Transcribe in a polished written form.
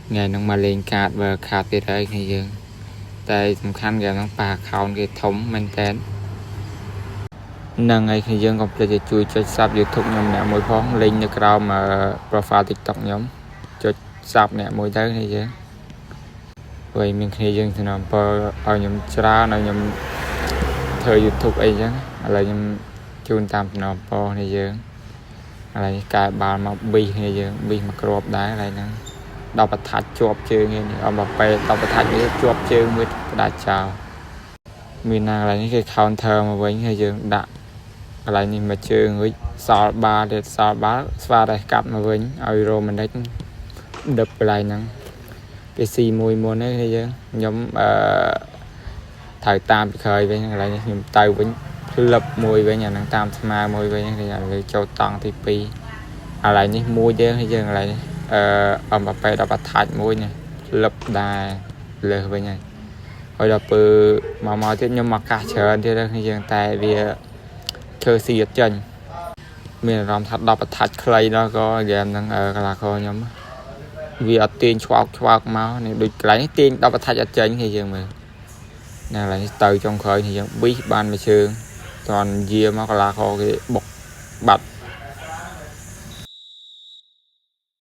ថ្ងៃហ្នឹងមកលេងកាត World Cup ទៀតហើយគ្នាយើងតែសំខាន់ហ្គេមហ្នឹងប៉ះ account គេធំមែនតើហ្នឹងហើយគ្នាយើងកុំភ្លេចឲ្យជួយចុច sub YouTube ខ្ញុំម្នាក់មួយផងលេងនៅក្រោម profile TikTok ខ្ញុំចុច sub អ្នកមួយទៅគ្នាយើងព្រោះមានគ្នាយើងសំណពរឲ្យខ្ញុំច្រើនឲ្យខ្ញុំធ្វើ YouTube អីចឹងឥឡូវខ្ញុំជូនតាមសំណពរគ្នាយើងឥឡូវនេះកែបាល់មកប៊ីគ្នាយើងប៊ីមកគ្រាប់ដែរឥឡូវហ្នឹងដល់បថាច់ជាប់ជើងនេះអមប៉េដល់បថាច់វាជាប់ជើងមួយផ្ដាច់ចោលមានណាកន្លែងនេះគេ counter មកវិញហើយយើងដាក់កន្លែងនេះមកជើងរួចសល់បាល់ទៀតសល់បាល់ស្វារ៉េសកាត់មកវិញឲ្យរ៉ូម៉ានិកដឹបកន្លែងហ្នឹងគេស៊ីមួយមុនហ្នឹងយើងខ្ញុំអឺត្រូវតាមពីក្រោយវិញកន្លែងនេះខ្ញុំទៅវិញផ្លឹបមួយវិញអាហ្នឹងតាមស្មើមួយវិញគេឥឡូវចូលតង់ទី2កន្លែងនេះមួយទេយើងកន្លែងនេះអឺអមប៉េដល់បាថាច់មួយនេះផ្លឹបដែរលើសវិញហើយហើយដល់ពេលមកមកទៀតខ្ញុំមកកាសច្រើនទៀតហ្នឹងយើងតែវាធ្វើស៊ីអត់ចេញមានអារម្មណ៍ថា10បថាច់ខ្លីដល់ក៏ហ្គេមហ្នឹងកីឡាករខ្ញុំវាអត់ទាញឆ្វោកឆ្វោកមកនេះដូចកន្លែងនេះទាញ10បថាច់អត់ចេញគេយើងមើលណាកន្លែងនេះទៅចុងក្រោយនេះយើងប៊ីសបានមួយជើងតន់យាមកកីឡាករគេបុកបាត់